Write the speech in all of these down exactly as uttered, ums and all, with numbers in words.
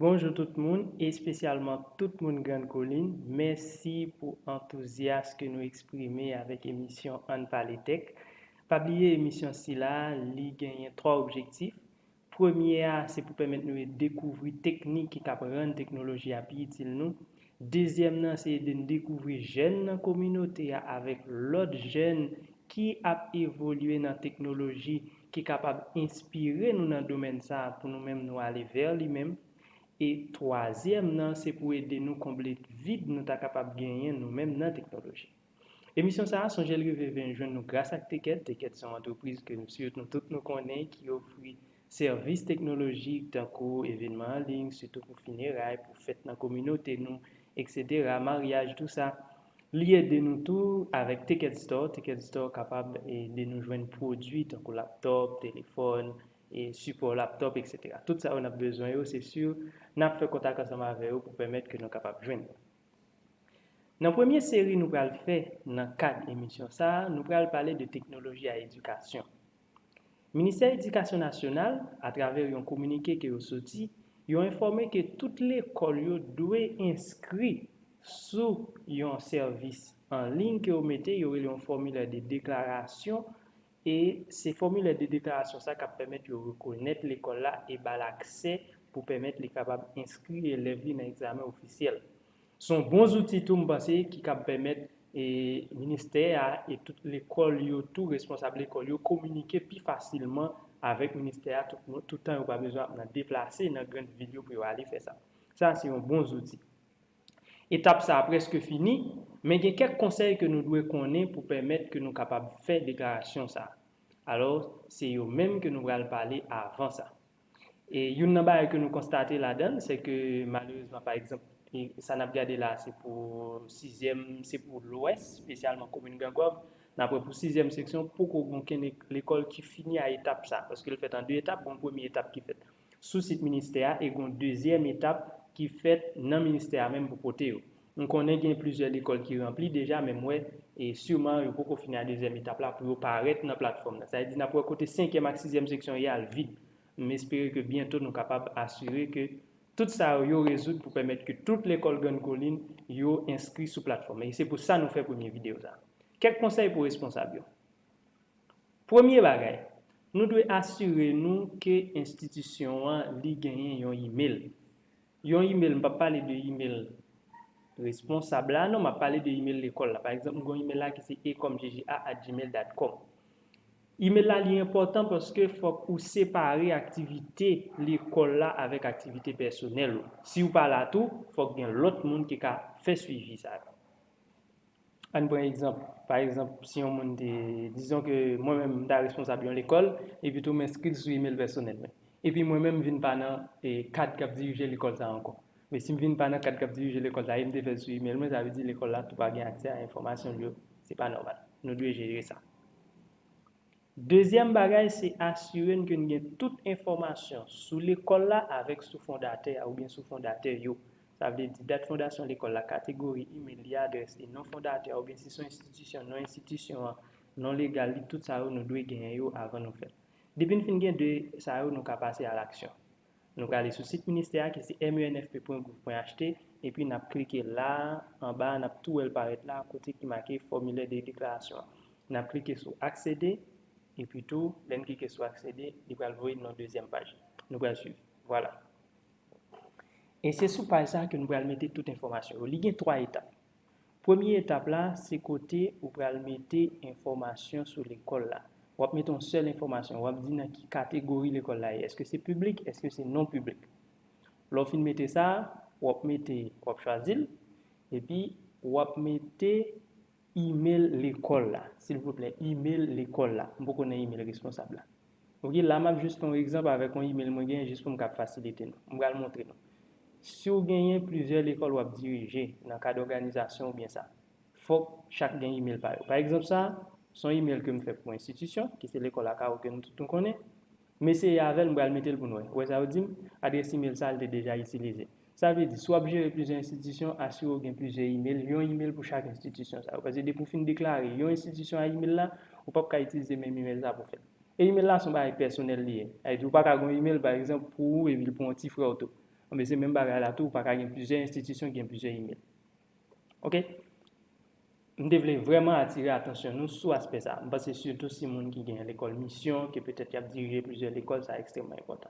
Bonjou tout moun, espesyalman tout moun Grand Kolin. Mèsi pou antouzyas ke nou eksprime avèk emisyon Ann Pale Tech. Pa bliye emisyon sila, li genyen twa objektif. Premye a, se pou pèmèt nou dekouvri teknik ki kab rann teknoloji a pi itil nou. Dezyèm nan, se ede n dekouvri jèn nan kominote a avèk lòt jèn ki ap evolye nan teknoloji ki kapab enspire nou nan domèn sa a pou nou menm nou ale vè li menm. E twazyèm nan, se pou ede nou konble vid nou ta kapab genyen nou menm nan teknoloji. Emisyon sa a, sonje l rive vin jwenn nou gras ak Tekèd. Tekèd se yon antrepriz ke nou, sitou nou tout nou konnen ki ofri sèvis teknolojik tankou evènman an liy, sitou pou fineray, pou fèt nan kominote nou, etsetera, maryaj, tou sa. Li ede nou tou avèk Tekèd Store. Tekèd Store kapab ede nou jwenn pwodui tankou laptop, telefòn, e sipò laptop, etsetera. Tout sa yo n ap bezwen yo, se si, n ap fè kontak ansanm avè yo pou pèmèt ke nou kapab jwenn yo. Nan premye seri nou pral fè nan kad emisyon sa a, nou pral pale de teknoloji a edikasyon. Ministè Edikasyon Nasyonal, atravè yon kominike ke yo soti, yo enfòme ke tout lekòl yo dwe enskri sou yon sèvis an liy ke yo mete, yo rele yon fòmilè de deklarasyon, e se fòmilè de deklarasyon sa k ap pèmèt yo rekonèt lekòl la e ba l aksè pou pèmèt li kapab enskri elèv li nan egzamen ofisyèl. Se yon bon zouti tou, m panse, ki kab pèmèt e ministè a e tout lekòl yo tou, responsab lekòl yo kominike pi fasilman avèk ministè a tout, tout tan yo pa bezwen ap nan deplase nan grann vil yo pou yo ale fè sa. Sa se yon bon zouti. Etap sa a prèske fini, men gen kèk konsèy ke nou dwe konnen pou pèmèt ke nou kapab fè deklarasyon sa a. Alò, se yo menm ke nou pral pale avan sa. E youn nan bagay ke nou konstate ladan l, se ke malerezman, pa egzanp, e sa n ap gade la, se pou sizyèm, se pou Lwès, espesyalman komin Gran Gòv, n ap wè pou sizyèm seksyon, poko gen okenn ek-, lekòl ki fini a etap sa, paske l fèt an de etap, gen yon premye etap ki fèt sou sit ministè a e gen yon dezyèm etap ki fèt nan ministè a menm pou pote yo. M konnen gen plizyè lekòl ki ranpli deja, men m wè, e siman yo poko fini a dezyèm etap la pou yo parèt nan platfòm nan. Sa vle di n ap wè kote senkyèm ak sizyèm seksyon ye a l vid. M espere ke byento nou kapab asire ke tout sa yo, yo rezoud pou pèmèt ke tout lekòl Grann Kolin yo enskri sou platfòm. E se pou sa nou fè premye videyo sa a. Kèk konsèy pou responsab yo. Premye bagay, nou dwe asire nou ke enstitisyon an li genyen yon imèl. Yon imèl, m p ap pale de imèl responsab la, non, m ap pale de imèl lekòl la. Pa egzanp, m gen yon imèl la ki se ecomgga at gmail dot com. Imèl la li enpòtan paske fòk ou separe aktivite lekòl la avèk aktivite pèsonèl ou. Si w pa la tou, fòk gen lòt moun ki ka fè swivi sa yo. Ann pran egzanp. Pa egzanp, si yon moun te, dizon ke mwen menm m ta responsab yon lekòl, epi tou m enskri l sou imèl pèsonèl mwen. Epi mwen menm m vin pa nan e, kad k ap dirije lekòl sa a ankò. Men si m vin pa nan kad k ap dirije lekòl sa a, e m te fè l sou imèl mwen, sa vle di lekòl la tou pa gen aksè a enfòmasyon l yo. Se pa nòmal. Nou dwe jere sa. Dezyèm bagay, se asire n ke n gen tout enfòmasyon sou lekòl la avèk sou fondatè a oubyen sou fondatè yo. Sa vle di dat fondasyon lekòl la, kategori, imèl li, adrès li, non fondatè a oubyen si se yon enstitisyon, non enstitisyon an, non legal li, tout sa yo nou dwe genyen yo avan nou fè l. Depi n fin gen de sa yo, nou ka pase a laksyon. Nou prale sou sit ministè a ki se menfp pwen gouv pwen ht, epi n ap klike la, anba a, n ap tou wè l parèt la, kote ki make fòmilè de deklarasyon an. N ap klike sou aksede, epi tou, lè n klike sou aksede, li pral voye n nan dezyèm paj. Nou pral swiv. Vwala. E se sou paj sa a ke nou pral mete tout enfòmasyon yo. Li gen twa etap. Premye etap la, se kote ou pral mete enfòmasyon sou lekòl la. W ap mete yon sèl enfòmasyon, w ap di nan ki kategori lekòl la ye. Èske se piblik, èske se non piblik? Lè w fin mete sa, w ap mete, w ap chwazi l, epi w ap mete imèl lekòl la. Silvouplè, imèl lekòl la. M poko nan imèl responsab la. Oke, la m ap jis fè yon egzanp avèk yon imèl mwen genyen jis pou m kab fasilite nou. M pral montre nou. Si w genyen plizyè lekòl w ap dirije nan kad òganizasyon oubyen sa, fòk chak gen imèl pa yo. Pa egzanp sa, se yon imèl ke m fè pou enstitisyon, ki se lekòl Akao ke nou tout nou konnen. M eseye avè l, m pral mete l pou nou wè. Ou wè sa yo di m? Adrès imèl sa a, l te deja itilize. Sa vle di, si w ap jere plizyè enstitisyon, asire w gen plizyè imèl, yon imèl pou chak enstitisyon sa yo. Paske depi w fin deklare yon enstitisyon a imèl la, ou p ap ka itilize menm imèl sa pou fè l. E imèl la se yon bagay pèsonèl li ye. Sa vle di, ou pa ka gen yon imèl, pa egzanp, pou ou epi l pou yon ti frè w tou. Bon, men se menm bagay la tou, ou pa ka gen plizyè enstitisyon ki gen plizyè email. Ok? M te vle vrèman atire atansyon nou sou aspè sa. M panse sitou si moun ki gen lekòl misyon, ke petèt y ap dirije plizyè lekòl, sa ekstrèmman enpòtan.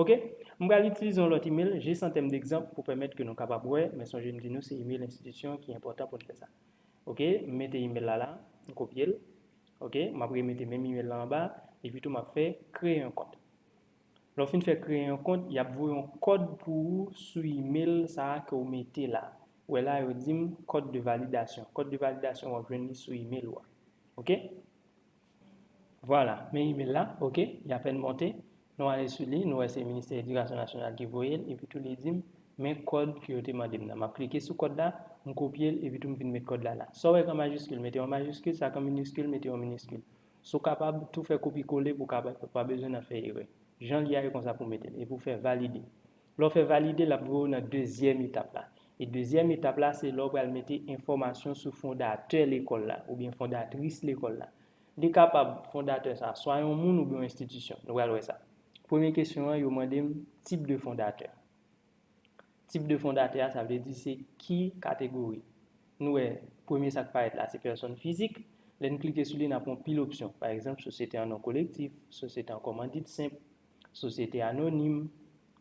Ok? M pral itilize yon lòt email, jis an tèm degzanp, pou pèmèt ke nou kapab wè, men sonje m di nou se email enstitisyon ki enpòtan pou n fè sa. Ok? M mete email la la, m kopye l. Ok? M ap remete menm email la anba, epi tou m ap fè kreye yon kont. Lè w fin fè kreye yon kont, y ap voye yon kòd pou ou sou email sa a ke w mete la. Ou wè la, yo di m kòd de validasyon. Kòd de validasyon, w ap jwenn li sou email ou a. Ok? Vwala, men email la, ok, li apèn monte. Nou ale sou li, nou wè se Ministè Edikasyon Nasyonal ki voye l, epi tou li di m, men kòd ke yo te mande m nan. M ap klike sou kòd la, m kopye l, epi tou m vin met kòd la la. Sa w wè k an majiskil, mete w an majiskil, sa k an miniskil, mete w an miniskil. Si w kapab, tou fè kopi kole pou w kapab pa bezwen nan fè erè. Jan l ye a, e konsa pou w mete l. Epi w fè valide. Lè w fè valide, l ap voye w nan dezyèm etap la. E dezyèm etap la, se lè w pral mete enfòmasyon sou fondatè lekòl la, oubyen fondatris lekòl la. Li kapab fondatè sa, swa yon moun oubyen yon enstitisyon. Nou pral wè sa. Premye kesyon an, yo mande m tip de fondatè. Tip de fondatè a, sa vle di se ki kategori. Nou wè, premye sa k parèt la, se pèsòn fizik. Lè n klike sou li, n ap wè yon pil opsyon. Pa egzanp, sosyete an non kolektif, sosyete an kòmandit senp, sosyete anonim,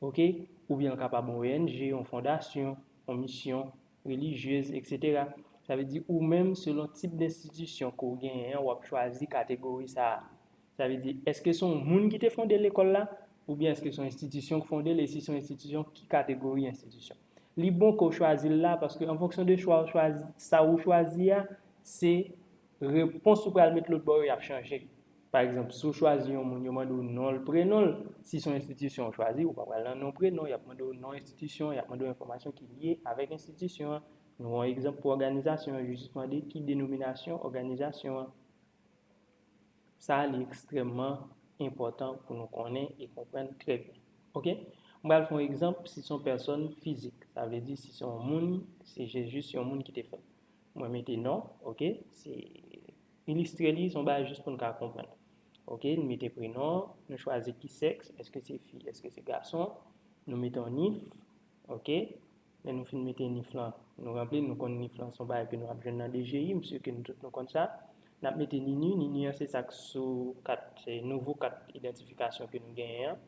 ok? Oubyen l kapab yon O N G, yon fondasyon, yon misyon relijyez, etsetera. Sa vle di ou menm, selon tip d enstitisyon ke w genyen an, w ap chwazi kategori sa a. Sa vle di, èske se yon moun ki te fonde lekòl la, oubyen èske se yon enstitisyon ki fonde l, e si se yon enstitisyon, ki kategori enstitisyon? Li bon ke w chwazi l la, paske an fonksyon de chwa w chwazi, sa ou chwazi a, se repons ou pral met lòt bò yo, y ap chanje. Pa egzanp, si w chwazi yon moun, yo mande w non l, prenon l. Si se yon enstitisyon w chwazi, ou pa pral nan non, prenon, y ap mande w non enstitisyon, y ap mande w enfòmasyon ki lye avèk enstitisyon an. Nou wè yon egzanp pou òganizasyon an, yo jis mande ki denominasyon òganizasyon an. Sa a, li ekstrèmman enpòtan pou nou konnen e konprann trè byen. Ok? M pral fè yon egzanp, si se yon pèsòn fizik, sa vle di si se yon moun, se jis yon moun ki te fè l. Mwen mete non, ok? Se ilistre li, se yon bagay jis pou n ka konprann. Ok, nou mete prenon, nou chwazi ki sèks, èske se fi, èske se gason, nou mete yon nif, ok? Lè nou fin mete nif lan, nou ranpli, nou konn nif lan se yon bagay ke nou ap jwenn nan D G I, m si ke nou tout nou konn sa. N ap mete nini, nini an se sa k sou kat, se nouvo kat idantifikasyon ke nou genyen an.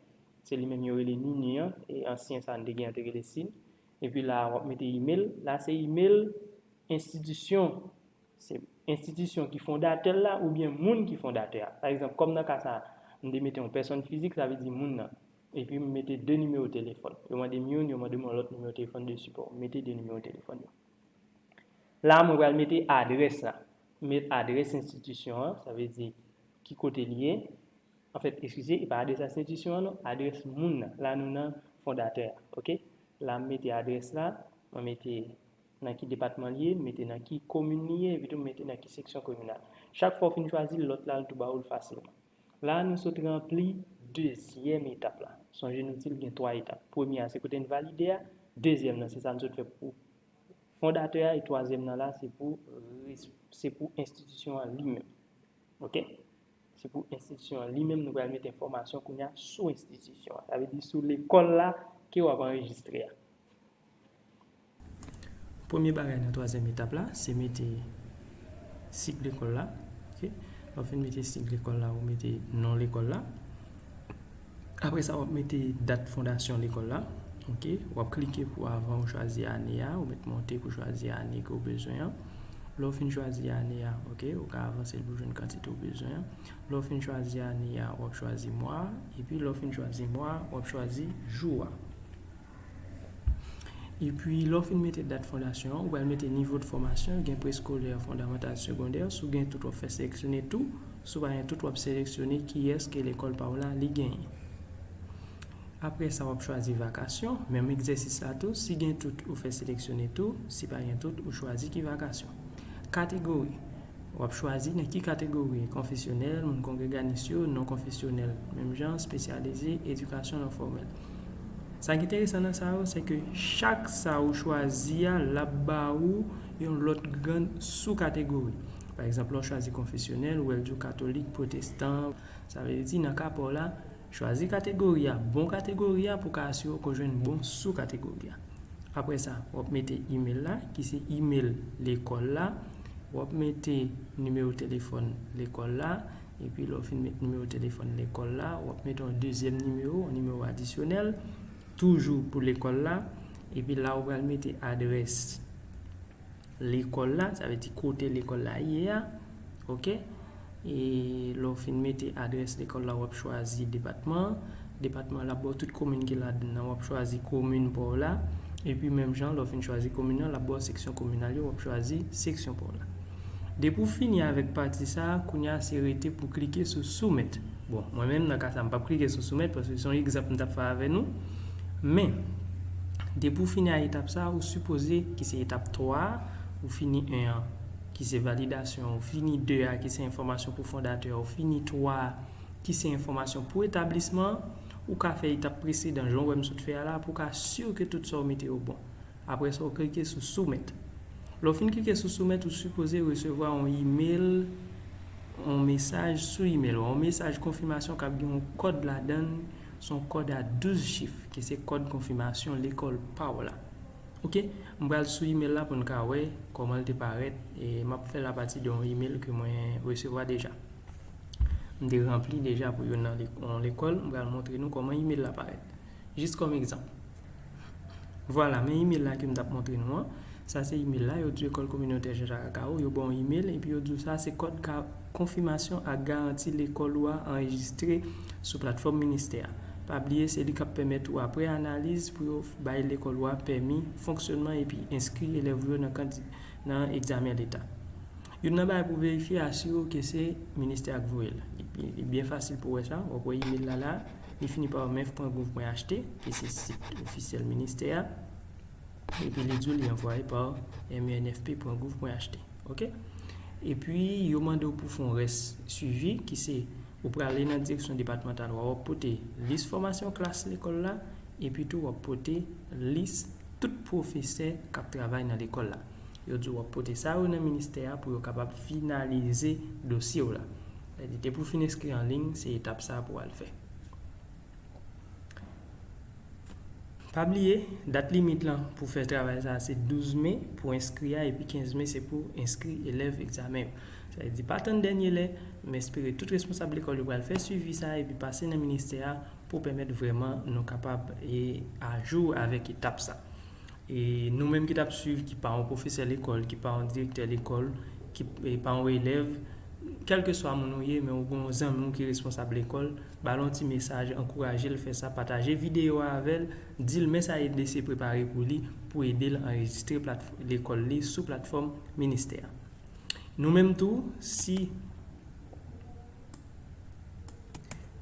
Se li menm yo rele nini an, e ansyen sa n te gen an te rele sin. Epi la, w ap mete email. La, se email enstitisyon. Se enstitisyon ki fondatè l la oubyen moun ki fondatè a. Pa egzanp, kòm nan ka sa a, m te mete yon pèsòn fizik, sa vle di moun nan. Epi m mete de nimewo telefòn. Yo mande m youn, yo mande m yon lòt nimewo telefòn de sipò. M mete de nimewo telefòn yo. La, mwen pral mete adrès la. M met adrès enstitisyon an, sa vle di ki kote l ye. Anfèt, eskize, e pa adrès enstitisyon an non, adrès moun nan. La, nou nan fondatè a, ok? La, m mete adrès la, mwen mete nan ki depatman l ye, m mete nan ki komin li ye, epi tou m mete nan ki seksyon kominal. Chak fwa w fin chwazi l, lòt la, l tou ba ou l fasilman. La, nou sot ranpli dezyèm etap la. Sonje nou di l gen twa etap. Premye a, se kote n valide a. Dezyèm nan, se sa n sot fè pou fondatè a. E twazyèm nan la, se pou res-, se pou enstitisyon an li menm. Ok? Se pou enstitisyon an li menm, nou pral mete enfòmasyon kounye a sou enstitisyon an. Sa vle di sou lekòl la ke w ap anrejistre a. Premye bagay nan twazyèm etap la, se mete sig lekòl la. Ok? Lè w fin mete sig lekòl la, ou mete non lekòl la. Apre sa, w ap mete dat fondasyon lekòl la. Ok? W ap klike pou avan ou chwazi ane a, ou mèt monte pou chwazi ane ke w bezwen an. Lè w fin chwazi ane a, ok, ou ka avanse l pou jwenn kantite w bezwen an. Lè w fin chwazi ane a, w ap chwazi mwa a. Epi lè w fin chwazi mwa a, w ap chwazi jou a. Epi, lè w fin mete dat fondasyon an, ou pral mete nivo de fòmasyon, gen preskolè, fondamantal, segondè. Si w gen tout, w ap fè seleksyone tou. Si w pa gen tout, w ap seleksyone kiyès ke lekòl pa w la, li genyen. Apre sa, w ap chwazi vakasyon. Menm egzèsis la tou, si gen tout, ou fè seleksyone tou. Si pa gen tout, ou chwazi ki vakasyon. Kategori. W ap chwazi nan ki kategori, konfesyonèl, moun kongreganis yo, non konfesyonèl, menm jan, espesyalize, edikasyon non fòmèl. Sa ki enteresan nan sa yo, se ke chak sa ou chwazi a, l ap ba ou yon lòt grenn sou kategori. Pa egzanp, lè w chwazi konfesyonèl, ou wè l di w katolik, pwotestan. Sa vle di, nan ka pa w la, Chwazi kategori a, bon kategori a pou ka asire w ke w jwenn bon sou kategori a. Apre sa, w ap mete email la, ki se email lekòl la. W ap mete nimewo telefòn lekòl la. Epi lè w fin met nimewo telefòn lekòl la, w ap mete yon dezyèm nimewo, yon nimewo adisyonèl, toujou pou lekòl la. Epi la, w pral mete adrès lekòl la, sa vle di kote lekòl la ye a. Oke? E lè w fin mete adrès lekòl la, w ap chwazi depatman. Depatman la ap ba w tout komin ki ladan l, w ap chwazi komin pa w la. Epi menm jan, lè w fin chwazi komin nan, l ap ba w seksyon kominal yo, w ap chwazi seksyon pa w la. Depi w fini avèk pati sa a, kounye a se rete pou klike sou soumèt. Bon, mwen menm nan ka sa, m p ap klike sou soumèt paske se yon egzanp m t ap fè avè nou. Men, depi w fini a etap sa a, ou sipoze, ki se etap twa a, ou fini en an, ki se validasyon, ou fini de a, ki se enfòmasyon pou fondatè, ou fini twa a, ki se enfòmasyon pou etablisman an, ou ka fè etap presedan, jan w wè m sot fè a la, pou w ka si ke tout sa w mete yo bon. Apre sa, w klike sou soumèt. Lè w fin klike sou soumèt, ou sipoze resevwa yon email, yon mesaj sou email ou, yon mesaj konfimasyon k ap gen yon kòd ladan l, se yon kòd a douz chif, ki se kòd konfimasyon lekòl pa w la. Oke, m pral sou email la pou n ka wè kòman l te parèt, e m ap fè l apati de yon email ke mwen resevwa deja. M te ranpli deja pou youn nan lek-, yon lekòl, m pral montre nou kòman email la parèt. Jis kòm egzanp. Vwala, men email la ke m t ap montre nou an. Sa se email la, yo di w École Communautaire Jean-Jacques Accaro, yo ba w yon email, epi yo di w sa se kòd ka, konfimasyon ak garanti lekòl ou a anrejistre sou platfòm ministè a. Pa bliye, se li k ap pèmèt ou, apre analiz, pou yo bay lekòl ou a pèmi fonksyonman epi enskri elèv ou yo nan kandi-, nan egzamen leta. Youn nan bagay pou verifye, asire w ke se ministè a k voye l. Li, li, li byen fasil pou w wè sa. W ap wè email la la, li fini pa mef pwen gouv pwen achte, ki se sit ofisyèl ministè a. Epi li di w li anvwaye pa M E N F P pwen gouv pwen achte. Oke? Epi, yo mande w pou fè yon rès swivi, ki se ou prale nan direksyon depatmantal ou a, w ap pote lis fòmasyon klas lekòl la, epi tou w ap pote lis tout pwofesè k ap travay nan lekòl la. Yo di w ap pote sa yo nan ministè a pou yo kapab finalize dosye w la. Sa vle di, depi w fin enskri an liy, se etap sa a pou w al fè. Pa bliye, dat limit lan pou fè travay sa a se douz me pou enskri a, epi kenz me se pou enskri elèv egzamen yo. Sa vle di, pa tann dènye lè, m espere tout responsab lekòl yo pral fè swivi sa a epi pase nan ministè a pou pèmèt vrèman nou kapab, e, ajou avèk etap sa. E nou menm ki t ap swiv, ki pa yon pwofesè lekòl, ki pa yon direktè lekòl, ki, e, pa yon elèv, kèlkeswa moun ou ye, men ou gen yon zanmi w ki responsab lekòl, ba l yon ti mesaj, ankouraje l fè sa, pataje videyo a avè l, di l men sa E D C prepare pou li, pou ede l anrejistre platf-, lekòl li sou platfòm ministè a. Nou menm tou, si,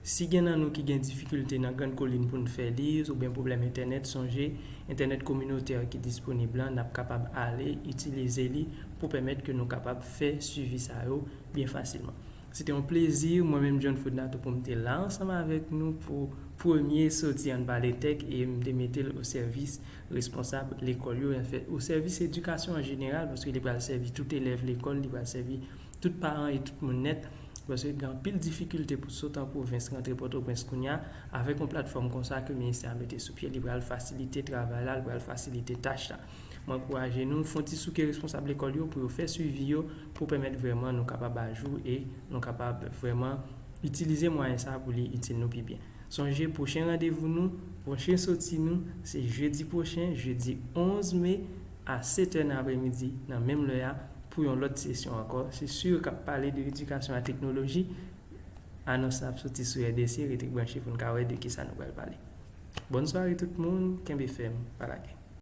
si gen nan nou ki gen difikilte nan Grann Kolin pou n fè li, oubyen pwoblèm entènèt, sonje, entènèt kominotè ki disponib lan, n ap kapab ale itilize li pou pèmèt ke nou kapab fè swivi sa yo byen fasilman. Se te yon plezi, mwen menm John Frednato, pou m te la ansanm avèk nou pou premye Soti Ann Pale Tech, e m te mete l o sèvis responsab lekòl yo, anfèt, o sèvis edikasyon an jeneral, paske li pral sèvi tout elèv lekòl, li pral sèvi tout paran e tout moun nèt, paske gen anpil difikilte pou sot an pwovens, rantre Pòtoprens kounye a, avèk yon platfòm konsa ke ministè a mete sou pye, li pral fasilite travay la, li pral fasilite tach la. Mwen ankouraje nou, fè yon ti souke responsab lekòl yo pou yo fè swivi yo, pou pèmèt vrèman nou kapab ajou e nou kapab vrèman itilize mwayen sa a pou li itil nou pi byen. Sonje, pwochen randevou nou, pwochen soti nou, se jedi pwochen, jedi onz me, a sèt è nan aprèmidi, nan menm lè a, pou yon lòt sesyon ankò. Se si k ap pale de edikasyon ak teknoloji. Anons la ap soti sou R D C, rete branche pou n ka wè de kisa nou pral pale. Bòn sware tout moun, kenbe fèm, pa lage.